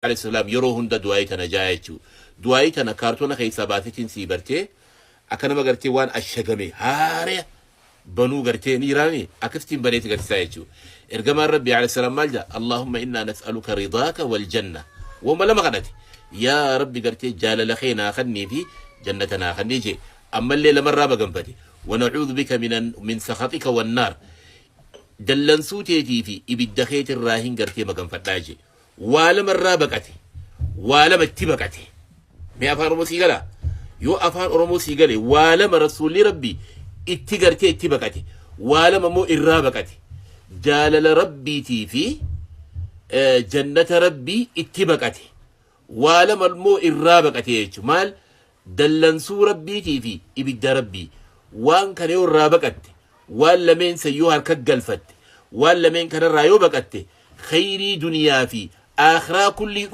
Alayhi salaam yeroo hunda du'aayii tana jaa jechuu. Du'aayii tana kaartoona keessaa baatetiin sii bartee akka nama gartee waan ashagame haaraya banuu gartee ni jiraami akkasittiin baneeti garsiisaa jechuu. Ergamaan Rabbii alayhi salaam maal jaa? Allahumma innaa nas'aluka ridaaka wal janna. Wama lama kadhate. Yaa Rabbi, gartee jaalala kee naa kannii fi jannata naa kannii jee. Ammallee lamarraa maganfate. Wanacuudhu bika min sakhaxika wan naar. Dallansuu teetii fi ibidda keetirraa hin gartee maganfadhaa jee. Waa lamarraa baqate. Waa lama itti baqate. Mee afaan Oromoo sii galaa? Yoo afaan Oromoo sii gale, waa lama rasuulli Rabbii itti gartee itti baqate. Waa lama immoo irraa baqate. Jaalala Rabbiitii fi jannata Rabbii itti baqate. Waa lama immoo irraa baqate jechuudha. Maal? Dallansuu Rabbiitii fi ibidda Rabbii. Waan kana yoo irraa baqatte, waan lameen san yoo harka galfatte, waan lameen kanarraa yoo baqatte, khayrii duniyaa fi aakhiraa kullii.